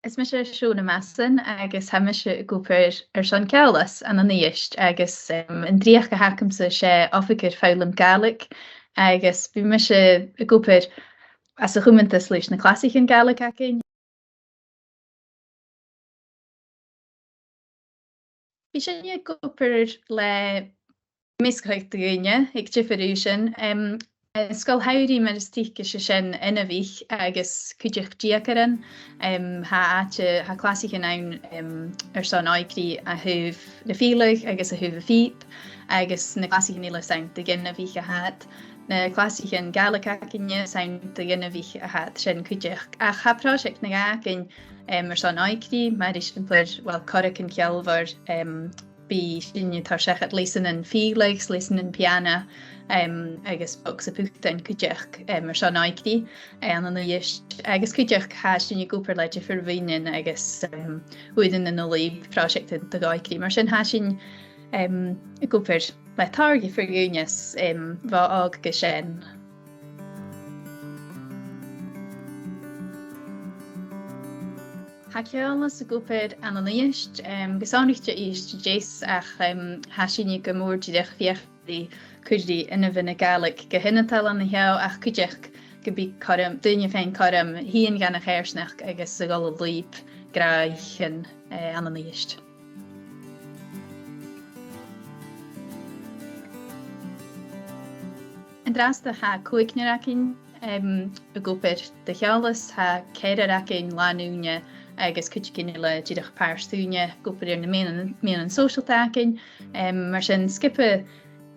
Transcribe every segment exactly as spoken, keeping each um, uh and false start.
Is mise Shona Masson agus tha mise ag obair airson Ceòlas ann an Uibhist agus, em, an dreuchd a th' agamsa, 's e oifigear foghlaim Gàidhlig, agus bidh mise ag obair anns a' chumantas leis na clasaichean Gàidhlig againn. Bidh sinne ag obair le measgachadh de dhaoine aig diofar aoisean. Em, eh, Sgoil Shamhraidh, mar as trice, 's e sin inbhich agus cuideachd deugairean. Em, tha àite, tha clasaichean ann, em, airson òigridh a thaobh na fìdhle agus a thaobh a' phìob, agus na clasaichean eile, 's ann do dh'inbhich a tha iad. Na clasaichean Gàidhlig againne, 's ann do dh'inbhich a tha iad sin cuideachd. Ach tha pròiseactan againn, em, airson òigridh, mar eisimpleir, uill, Corrag an Ceòlmhor, em, bidh sinne a' toirt seachad leasanan fìdhle, leasanan piàna, em, agus bogsa-putain cuideachd, em, airson òigridh, eh, ann an Uibhist. Agus cuideachd tha sinne ag obair le diofar bhuidhnean agus, em, uaireannan an lùib pròiseactan do dh'òigridh. Mar sin tha sinn, em, ag obair le tòrr dhiofar dhaoine, em, bho òg gu sean. Tha Ceòlas ag obair ann an Uibhist, em, gu sònraichte Uibhist a Deas, ach, em, tha sinne gu mòr dìreach a' feuchainn ri cur ri inbhe na Gàidhlig gu h-ionadail ann a sheo, ach cuideachd gum bi cothrom, daoine a' faighinn cothrom tighinn dhan a' choimhearsnachd agus a dhol an lùib gnothaichean, eh, ann an Uibhist. An-dràsta tha còignear againn, em, ag obair do Cheòlas, tha ceathrar againn làn-ùine agus cuideigin eile dìreach pàirt-ùine ag obair air na meadhanan, meadhanan sòisealta againn. Em, mar sin, sgioba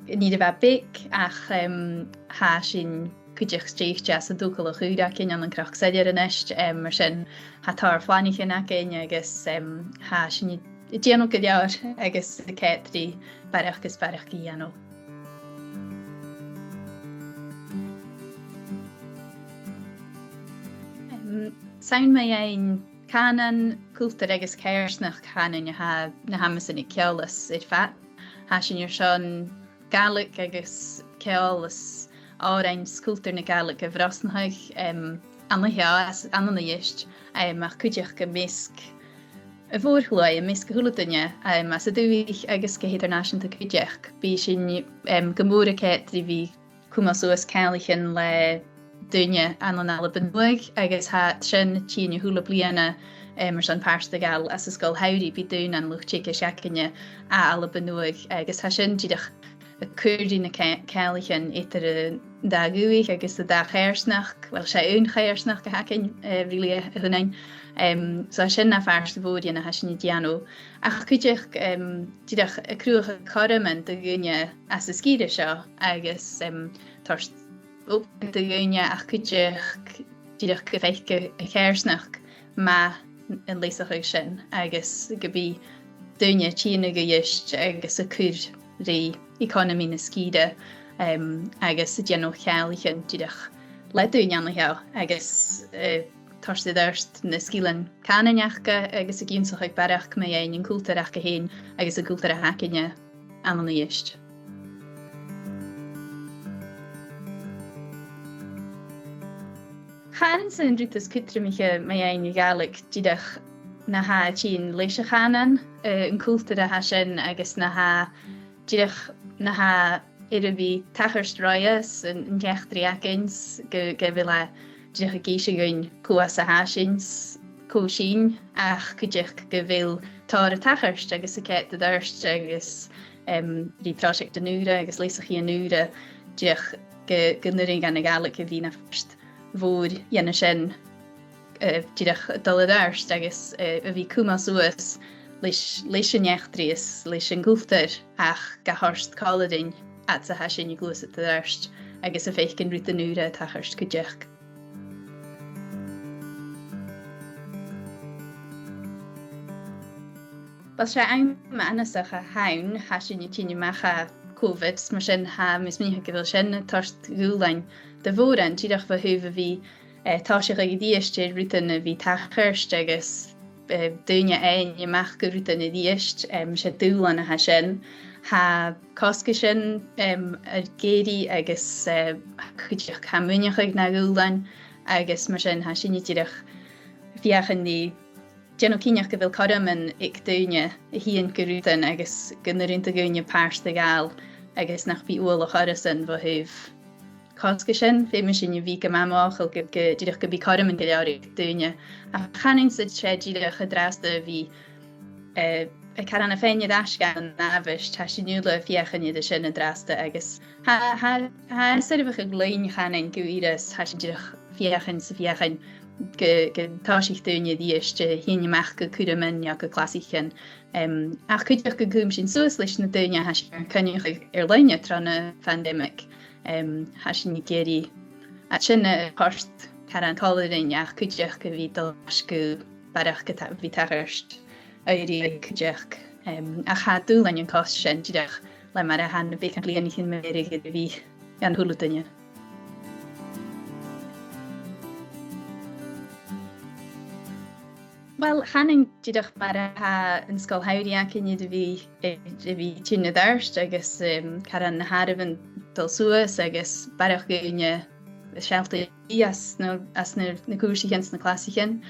nì a bha beag, ach, em, tha sinn cuideachd stèidhichte anns an togalach ùr againn ann an Cnoc Soilleir a-nis, em, mar sin tha tòrr phlanaichean againn agus, em, tha sinn a' dèanamh gu leòr agus a' coimhead ri barrachd is barrachd a dhèanamh. Em, 's ann mu dheidhinn cànan, cultar agus coimhearsnachd chànain a tha na h-amasan aig Ceòlas air fad. Tha sinn airson Gàidhlig agus ceòl is òrain is cultar na Gàidhlig a bhrosnachadh, em, ann a sheo, anns, ann an Uibhist, em, ach cuideachd am measg a' mhòr-shluaigh, am measg a h-uile duine, em, anns an dùthaich agus gu h-eadar-nàiseanta cuideachd. Bidh sinn, em, gu mòr a' coimhead ri bhith a' cumail suas ceanglaichean le daoine ann an Alba Nuadh, agus tha sin a' tighinn a h-uile bliadhna, em, airson pàirt a ghabhail anns an Sgoil Shamhraidh. Bidh daoine ann an luchd-teagaisg againne à Alba Nuadh, agus tha sin dìreach a' cur ri na ce-, ceanglaichean eadar an dà dhùthaich agus an dà choimhearsnachd. Uill, 's e aon choimhearsnachd a th' againn, eh, really, a, a th' annainn. Em, so tha sin na phàirt mhòr dhen a tha sinn a' dèanamh. Ach cuideachd, em, dìreach a' cruthachadh cothroman do dhaoine anns an sgìre seo agus, em, toirt obair do dhaoine ach cuideachd dìreach gum faic a' choimhearsnachd math an leasachadh sin agus gum bi daoine a' tighinn a dh'Uibhist agus a' cur ri economy na sgìre, em, agus a' dèanamh cheanglaichean dìreach le daoine ann a sheo agus, eh, toirt air adhart na sgilean cànain aca agus ag ionnsachadh barrachd mu dheidhinn an cultar aca fhèin agus an cultar a th' againne ann an Uibhist. Chanainn-sa an rud as cudromaiche mu dheidhinn a' Ghàidhlig dìreach na tha a' tighinn leis a' chànan, eh, an cultar a tha sin agus na tha dìreach na tha air a bhith a' tachairt roimhe 's an, an eachdraidh againn 's gu, gu bheil e dìreach ag innse dhuinn cò às a tha sinn 's cò sinn, ach cuideachd gu bheil tòrr a' tachairt agus a' coimhead air adhart agus, em, ri pròiseactan ùra agus leasachaidhean ùra, dìreach gu, gun urrainn dhan a' Ghàidhlig a bhith na phàirt mhòr dhen a sin, eh, dìreach a' dol air adhart agus, eh, a bhith a' cumail suas leis, leis an eachdraidh is leis a' chultar ach ga thoirt còmhla rinn fhad 's a tha sinn a' gluasad air adhart agus a' faicinn rudan ùra a' tachairt cuideachd. Uill, 's e àm annasach a th' ann, tha sinn a' tighinn a-mach à Covid, mar sin tha mi a' smaoineachadh gu bheil sin a' toirt dhùbhlain do mhòran, dìreach bho thaobh a bhith, eh, tòiseachadh a-rithist air rudan a bhith a' tachairt agus, eh, daoine fhaighinn a-mach gu rudan a-rithist, em, 's e dùbhlan a tha sin. Tha cosgaisean, em, air èirigh agus, eh, cuideachd tha maoineachadh na dhùbhlan agus mar sin tha sinne dìreach a' feuchainn ri dèanamh cinnteach gu bheil cothroman aig daoine a thighinn gu rudan agus gun urrainn do dhaoine pàirt a ghabhail agus nach bi uallach orrasan bho thaobh cosgaisean. Feumaidh sinn a bhith gu math mothachail gu, gu, dìreach gum bi cothroman gu leòr aig daoine. Ach chanainn-sa, 's e dìreach an-dràsta a bhith, eh, a' cur ann am faighinn air ais dhan an àbhaist, tha sinn uile a' feuchainn ri sin an-dràsta agus tha, tha, tha e soirbheachadh leinn, chanainn, gu ìre 's tha sinn dìreach a' feuchainn 's a' feuchainn gu, gun tòisich daoine a-rithist a thighinn a-mach gu cuirmean no gu clasaichean. Em, ach cuideachd gun cùm sinn suas leis na daoine a tha sinn air coinneachadh air-loidhne tron a' phandemic. Em, tha sinn ag iarraidh iad sin a thoirt caran còmhla rinn, ach cuideachd a bhith a' dol air ais gu barrachd a bhith a' tachairt, a bhith cuideachd. Em, ach tha dùbhlain an cosg sin, dìreach le mar a tha na beagan bhliadhnaichean mu dheireadh air a bhith dhan a h-uile duine. Uill, chanainn, dìreach mar a tha an sgoil shamhraidh againn air a bhith, eh, air a bhith tighinn air adhart agus, em, caran na h-àireamhan a' dol suas agus barrachd dhaoine a' sealltainn às na, às na, na cùrsaichean 's na clasaichean.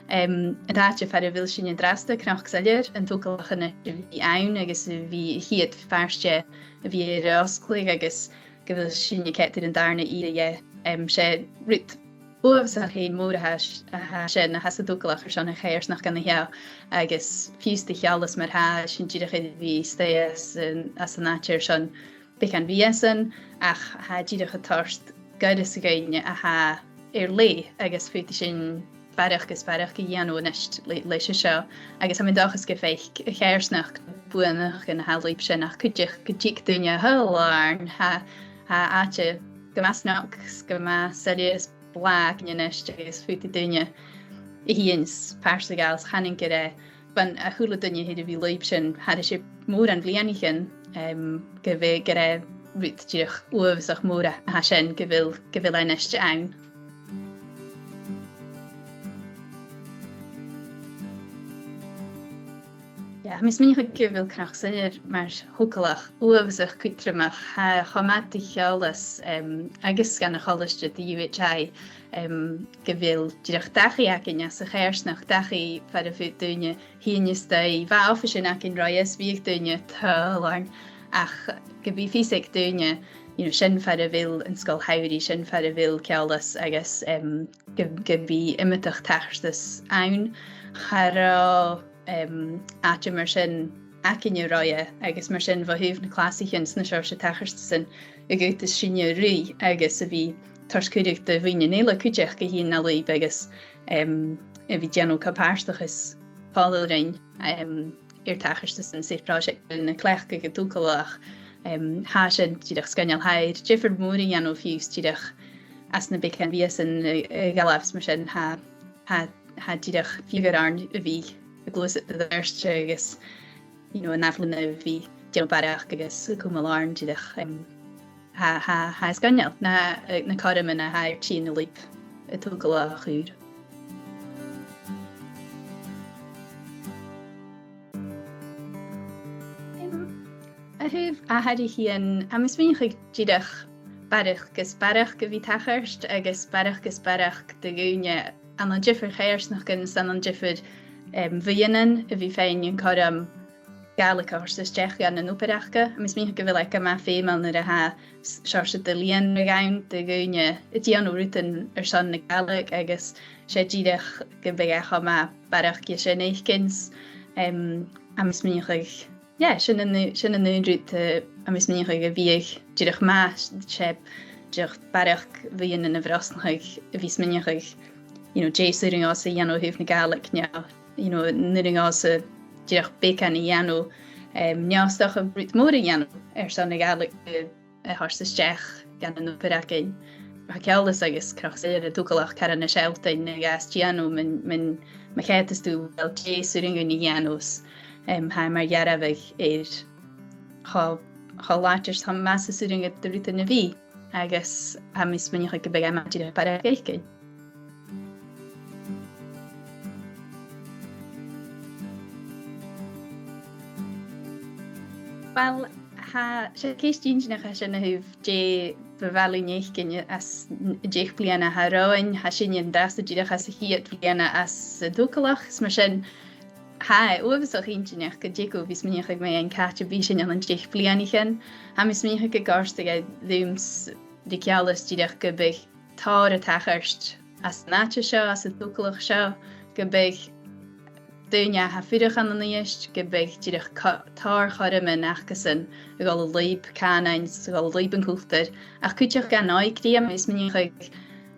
Em, an t-àite far a bheil sinn an-dràsta, Cnoc Soilleir, an togalach a bh' ann agus a bhith a' chiad phàirt dheth a bhith air fhosgladh agus gu bheil sinne ceart air an dàrna ìre dheth. Em, 's e rud uabhasach fhèin mòr a tha s-, a tha sin, a tha san togalach airson a' choimhearsnachd an seo, agus fiù 's do Cheòlas mar-thà, sinn dìreach air a bhith a-staigh às an, às an àite airson beagan mhìosan, ach tha e dìreach a' toirt goireas dhuinne a tha air leth, agus faodaidh sinn barrachd is barrachd a dhèanamh a-nis le, leis a seo. Agus tha mi an dòchas gum faic a' choimhearsnachd buannachd ann an taobh sin, ach cuideachd gun tig daoine a Thogha Làrain, tha, tha àite gu math snog, gu math soilleir is blàth againn a-nis, agus faodaidh daoine a thighinn 's pàirt a ghabhail. Chanainn gur e, bhon a h-uile duine air a bhith leibh sin thairis air mòran bhliadhnaichean, em, gu bheil, gur e rud dìreach uabhasach mòr a tha sin, gu bheil, gu bheil e a-nis ann. Yeah, tha mi a' smaoineachadh gu bheil Cnoc Soilleir mar thogalach uabhasach cudromach, tha e cho math do Cheòlas, em, agus dhan a' cholaiste, do U H I, em, gu bheil dìreach dachaigh againn anns a' choimhearsnachd, dachaigh far am faod daoine tighinn a-staigh. Bha oifis againn roimhe is bhiodh daoine a' Thogha Làrain, ach gum bi fios aig daoine, you know, sin far a bheil an sgoil shamhraidh, sin far a bheil Ceòlas, agus, em, gum, gum bi iomadach tachartas ann. Cha robh, em, àite mar sin againne roimhe, agus mar sin bho thaobh na clasaichean 's na seòrsa tachartasan a dh'fhaodas sinne ruith agus a bhith a' toirt cuireadh do dhaoine eile cuideachd a thighinn na lùib agus, em, a bhith a' dèanamh co-pàirteachas còmhla rinn, em, air tachartasan 's air pròiseactan a chleachdadh an togalach. Em, tha sin dìreach sgoinneil. Tha e air diofar mòr a dhèanamh fiù 's dìreach anns na beagan mhìosan a, a dh'fhalbh, is mar sin tha, tha, tha dìreach fiughair oirnn a bhith a' gluasad air adhart agus, you know, an ath-bhliadhna a bhith a' dèanamh barrachd agus a' cumail oirnn dìreach, em, tha, tha, tha e sgoinneil na, na cothroman a tha air tighinn na lùib an togalach ùr. Em, a thaobh atharraichean, tha mi a' smaoineachadh dìreach barrachd is barrachd a bhith a' tachairt agus barrachd is barrachd de dhaoine ann an diofar choimhearsnachdan 's ann an diofar, em, bhuidhnean a bhith a' faighinn an cothrom Gàidhlig a thoirt a-steach dhan an obair aca. Tha mi a' smaoineachadh gu bheil e gu math feumail nuair a tha s-, seòrsa de lìonra ann de dhaoine a' dèanamh rudan airson na Gàidhlig agus 's e dìreach gum bi e cho math barrachd dhen sin fhaicinn. Em, tha mi a' smaoineachadh, yeah, sin an, sin an aon rud, eh, tha mi a' smaoineachadh a bhiodh dìreach math, 's e dìreach barrachd bhuidhnean a bhrosnachadh a bhith a' smaoineachadh, you know, dè as urrainn dhòmhsa a dhèanamh a thaobh na Gàidhlig, no, you know, an urrainn dhòmhsa dìreach beagan a dhèanamh, em, no 's dòcha rud mòr a dhèanamh airson na Gàidhlig a, a thoirt a-steach dhan an obair againn. Tha Ceòlas agus Cnoc Soilleir an togalach caran a' sealltainn na ghabhas dèanamh mun, mun, ma chreideas tu, uill, dè as urrainn dhuinn a dhèanamh, 's, em, tha e mar dhearbhadh air cho, cho làidir 's cho math 's as urrainn do rudan a bhith, agus tha mi a' smaoineachadh gum biodh e math dìreach barrachd fhaicinn. Uill, tha, 's e ceist inntinneach a tha sin a thaobh dè bu mhath leinn fhaicinn anns an deich bliadhna a tha romhainn. Tha sinne an-dràsta dìreach anns a' chiad bhliadhna anns an togalach, is mar sin, tha e uabhasach inntinneach gu dearbh, bha mi a' smaoineachadh mu dheidhinn càit am bi sinn ann an deich bliadhna a-nis. Tha mi a' smaoineachadh gun còrdadh e rium-sa, ri Ceòlas, dìreach gum biodh tòrr a' tachairt às an àite seo, às an togalach seo, gum biodh daoine a tha a' fuireach ann an Uibhist, gum biodh dìreach co-, tòrr chothroman acasan a' dol an lùib cànain, a' dol an lùib an cultair, ach cuideachd dhan òigridh, tha mi a' smaoineachadh,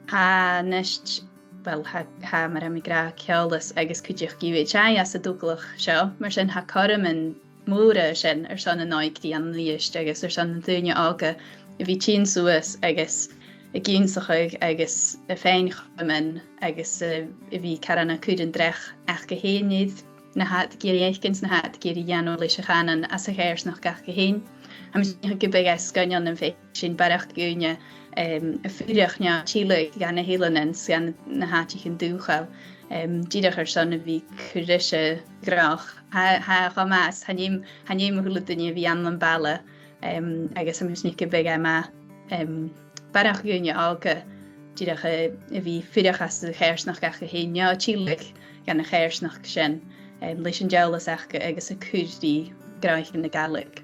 tha a-nis, well, tha, tha, mar a tha mi ag ràdh, Ceòlas agus cuideachd U H I às an togalach seo, mar sin tha cothroman mòra sin airson an òigridh ann an Uibhist agus airson na daoine òga a bhith a' tighinn suas agus ag ionnsachadh agus a' faighinn chothroman agus a, a bhith caran a' cur an dreach aca fhèin air na tha iad ag iarraidh fhaicinn, na tha iad ag iarraidh dhèanamh leis a' chànan anns a' choimhearsnachd aca fhèin. Tha mi a' smaoineachadh gum biodh e sgoinneil nam faiceadh sinn barrachd dhaoine, em, a' fuireach no a' tilleadh dha na h-eileanan 's dha na h-àiteachan dùthchail, em, dìreach airson a bhith a' cur ris a' ghnothach. Tha, tha e cho math, chan fheum, chan fheum a h-uile duine a bhith ann am baile, em, agus tha mi a' smaoineachadh gum biodh e math, em, barrachd dhaoine òga dìreach a, a bhith a' fuireach anns a' choimhearsnachd aca fhèin, no a' tilleadh dhan a' choimhearsnachd sin, em, leis an eòlas aca agus a' cur ri gnothaichean na Gàidhlig.